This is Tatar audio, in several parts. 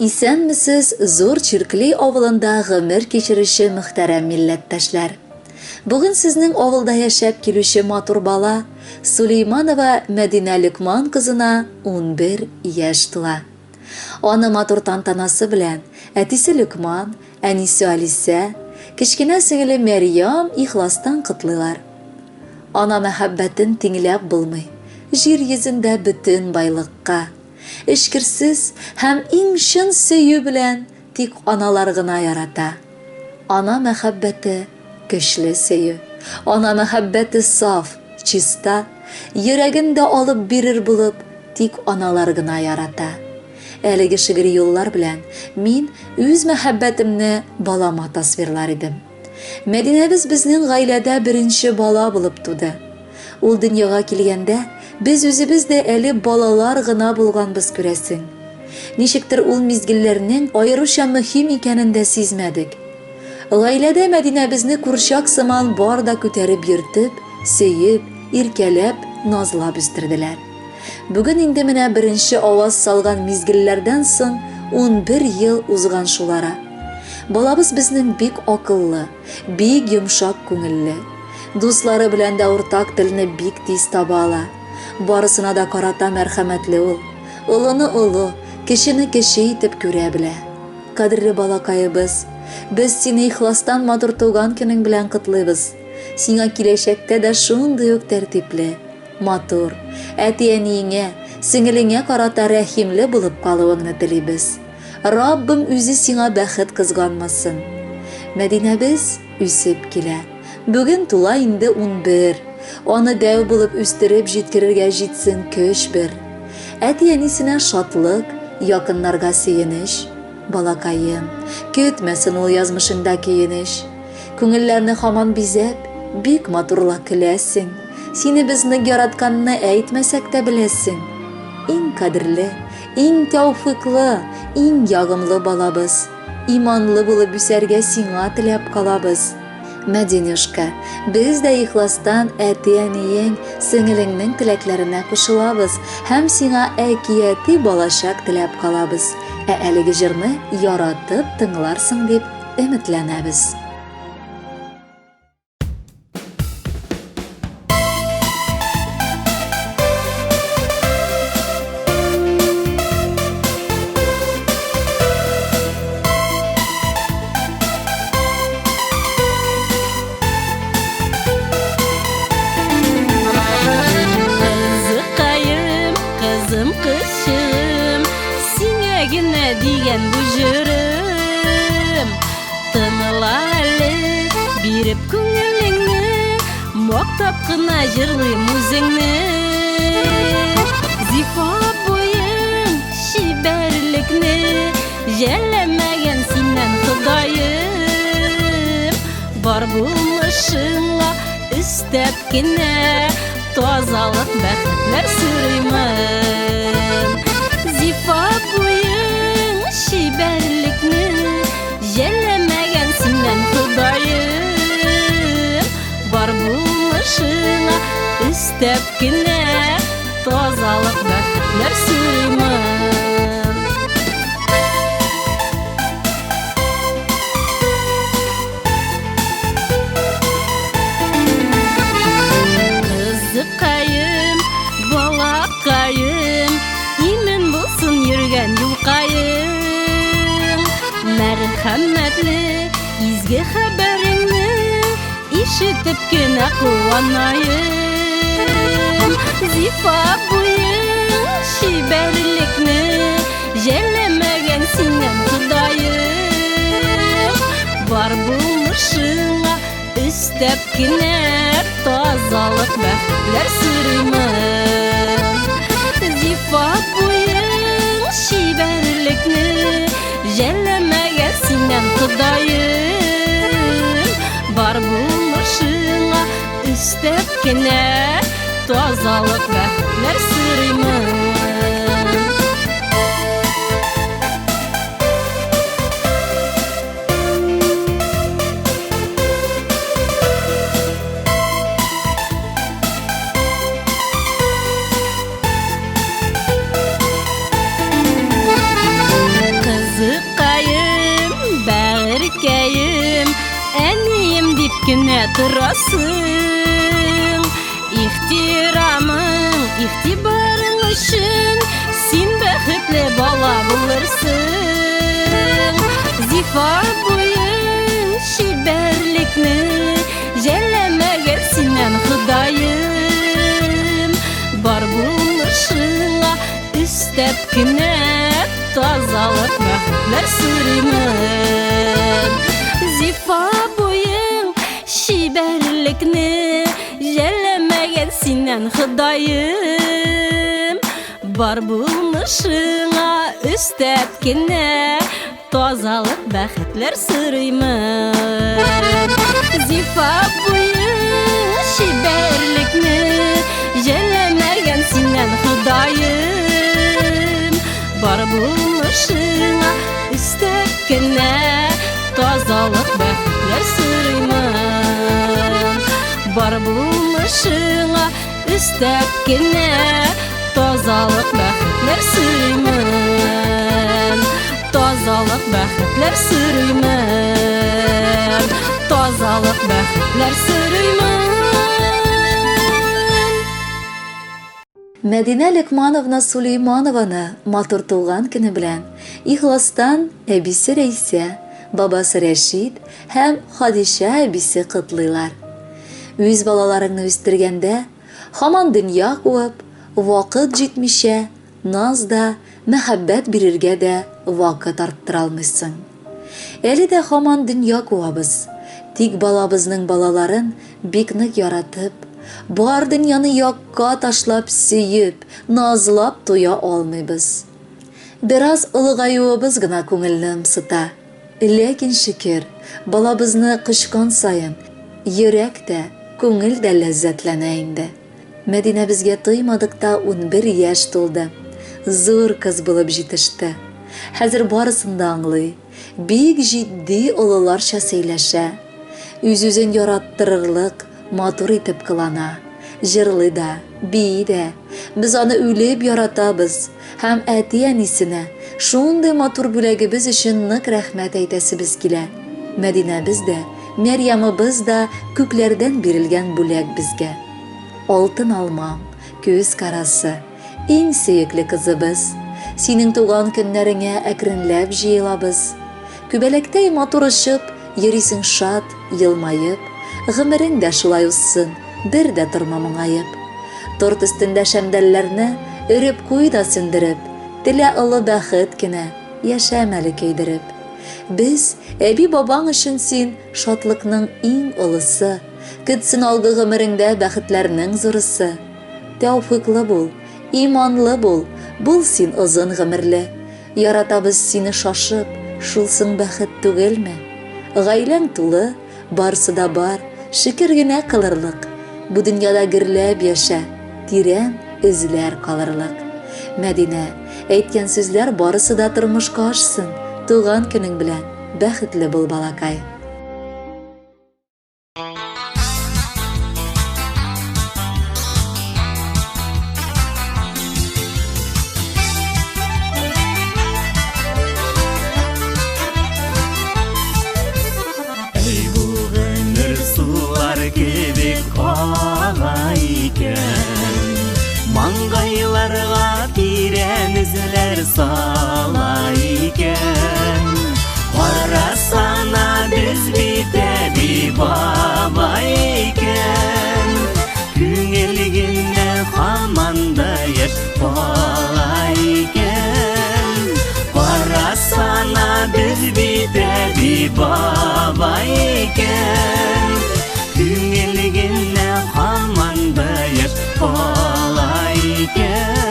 Исәнмесез, Зур Чиркли авылында гомер кичерүче мөхтәрәм милләттәшләр! Бүген сезнең авылда яшәп килүче матур бала, Сулейманова Мәдинә Лөкман кызына 11 яшь тула. Аны матур тантанасы белән әтисе Лөкман, әнисе Алисә, кечкенә сеңеле Мәрьям ихластан котлыйлар. Ана мәхәббәтен тиңләп булмый, җир йөзендә бөтен байлыкка. Эчкерсез һәм иң чын сөю белән тик аналар гына ярата. Ана мәхәббәте, көчле сөю. Ана мәхәббәте саф, чиста, йөрәген дә алып бирер булып, тик аналар гына ярата. Әлеге шигъри юллар белән мин үз мәхәббәтемне балама тасвирлар идем. Мәдинәбез безнең гаиләдә беренче бала булып туды. Ул дөньяга килгәндә, без үзебез дә әле балалар гына булганбыз, күрәсең. Ничектер ул мизгелләрнең аеруча мөһим икәнен дә сизмәдек. Гаиләдә Мәдинәбезне курчак сыман бар да күтәреп йөртеп, сөеп, иркәләп, назлап үстерделәр. Бүген инде менә беренче аваз салган мизгелләрдән соң 11 ел узган шул ара. Балабыз безнең бик акыллы, бик йомшак күңелле. Дуслары белән дә уртак телне бик тиз таба ала. Барысына да карата мәрхәмәтле ул. Олыны олы, кечене кече итеп күрә белә. Кадерле балакаебыз, без сине ихластан матур туган көнең белән котлыйбыз. Сиңа киләчәктә дә шундый ук тәртипле, матур, әти-әниеңә, сеңелеңә карата рәхимле булып калуыңны телибез. Раббым үзе сиңа бәхет кызганмасын. Мәдинәбез үсеп килә. Бүген тула инде 11. Аны дәү булып үстереп җиткерергә җитсен көч бер. Әти-әнисенә шатлык, якыннарга сөенеч. Балакаем, көтмәсен ул язмышыңда көенеч. Күңелләрне һаман бизәп, бик матурла көләсең. Сине без нык яратканны әйтмәсәк тә беләсең. Иң кадерле, иң тәүфыйклы, иң ягымлы балабыз. Иманлы булып үсәргә сиңа теләп калабыз. Мәдинюшка, без дә ихластан әти-әниең, сеңелеңнең теләкләренә кушылабыз һәм сиңа әкияти балачак теләп калабыз. Ә әлеге җырны яратып тыңларсың дип өметләнәбез. Кызыкаем, кызым, кызчыгым, сиңа генә дигән бу җырым. Тыңла әле, биреп күңелеңне, мактап кына җырлыйм үзеңне. Зифа буең, чибәрлекне жәлләмәгән синнән Ходаем. Бар булмышыңа өстәп кенә тазалык, бәхетләр сорыймын. Зифа буең, чибәрлекне жәлләмәгән синнән Ходаем. Бар булмышыңа өстәп кенә тазалык, бәхетләр сорыймын. Кызыкаем, балакаем, имин булсын йөргән юлкаең. Мәрхәмәтле изге хәбәреңне ишетеп кенә куанаем. Зифа буең, чибәрлекне жәлләмәгән синнән Ходаем. Бар булмышыңа өстәп кенә тазалык, бәхетләр сорыймын. Зифа буең, чибәрлекне жәлләмәгән синнән Ходаем. Бар булмышыңа өстәп кенә тазалык, бәхетләр сорыймын. Әнием дип кенә торасың. Ихтирамың, игътибарың өчен син бәхетле бала булырсың. Зифа буең, чибәрлекне жәлләмәгән синнән Ходаем. Бар булмышыңа өстәп кенә тазалык, бәхетләр сорыймын. Зифа буең, чибәрлекне жәлләмәгән синнән Ходаем. Бар булмышыңа өстәп кенә тазалык, бәхетләр сорыймын. Зифа буең, чибәрлекне жәлләмәгән синнән Ходаем. Бар булмышыңа өстәп кенә тазалык, бәхетләр сорыймын. Бар булмышыңа өстәп кенә тазалык, бәхетләр сорыймын. Тазалык, бәхетләр сорыймын. Тазалык, бәхетләр сорыймын. Мәдинә Лекмановна Сулейманованы матур туган көне белән ихластан әбисе Рәйсә, бабасы Рәшит һәм Хадишә әбисе котлыйлар. Үз балаларыңны үстергәндә, һаман дөнья куып, вакыт җитмичә, наз да, мәхәббәт бирергә дә вакыт арттыра алмыйсың. Әле дә һаман дөнья куабыз. Тик балабызның балаларын бик нык яратып, бар дөньяны якка ташлап сөеп, назлап туя алмыйбыз. Бераз олыгаюыбыз гына күңелне ымсыта. Ләкин шөкер, балабызны кочкан саен, йөрәк тә, күңел дә ләззәтләнә инде. Мәдинәбезгә тоймадык та 11 яшь тулды. Зур кыз булып җитеште. Хәзер барысын да аңлый. Бик җитди олыларча сөйләшә. Үз-үзен яраттырырлык, матур итеп кылана. Җырлый да, бии дә. Без аны үлеп яратабыз һәм әти-әнисенә шундый матур бүләгебез өчен нык рәхмәт әйтәсебез килә. Мәдинәбез дә, Мәрьямыбыз да күкләрдән бирелгән бүләк безгә. Алтын алмам, күз карасы, иң сөекле кызыбыз. Синең туган көннәреңә әкренләп җыелабыз. Күбәләктәй матур очып, йөрисең шат, елмаеп. Гомерең дә шулай узсын, бер дә торма моңаеп. Торт өстендә шәмдәлләрне өреп куй да сүндереп, телә олы бәхет кенә, яшәм әле көйдереп. Без, әби-бабаң өчен син, шатлыкның иң олысы. Көтсен алгы гомереңдә бәхетләрнең зурысы. Тәүфыйклы бул, иманлы бул, бул син озын гомерле. Яратабыз сине шашып, шул соң бәхет түгелме? Гаиләң тулы, барсы да бар, шөкер генә кылырлык. Бу дөньяда гөрләп яшә, тирән эзләр калырлык. Мәдинә, әйткән сүзләр барысы да тормышка ашсын. Туган көнең белән, бәхетле бул, балакай. Әй бу гомер сулар кебек ага икән, Маңгайларга тирән эзләр сала икән. Карасана, без бит әби бабай икән, Күңел генә һаман да яшь бала икән. Карасана, без бит әби бабай икән, Күңел генә һаман да яшь бала икән.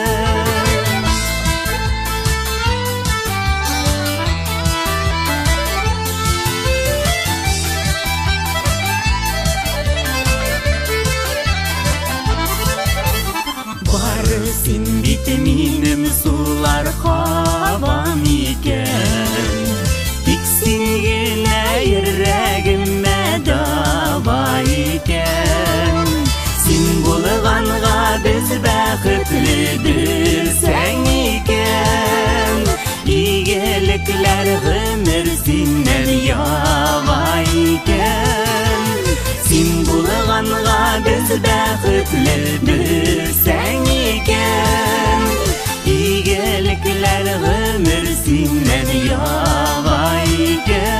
Бары син бит минем сулар һавам икән, Тик син генә йөрәгемә дава икән. Син булганга без бәхетле белсәң икән, Игелекләр гомер синнән ява икән. бәхетле белсәң икән. Игелекләр гомер синнән ява икән.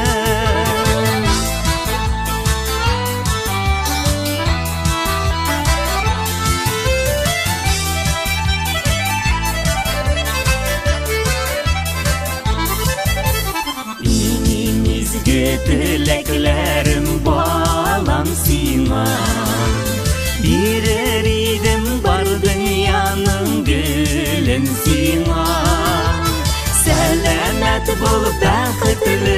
Иң изге теләкләрем, балам, сиңа. Бирер идем бар дөньяның гөлен сиңа. Сәламәт бул, бәхетле.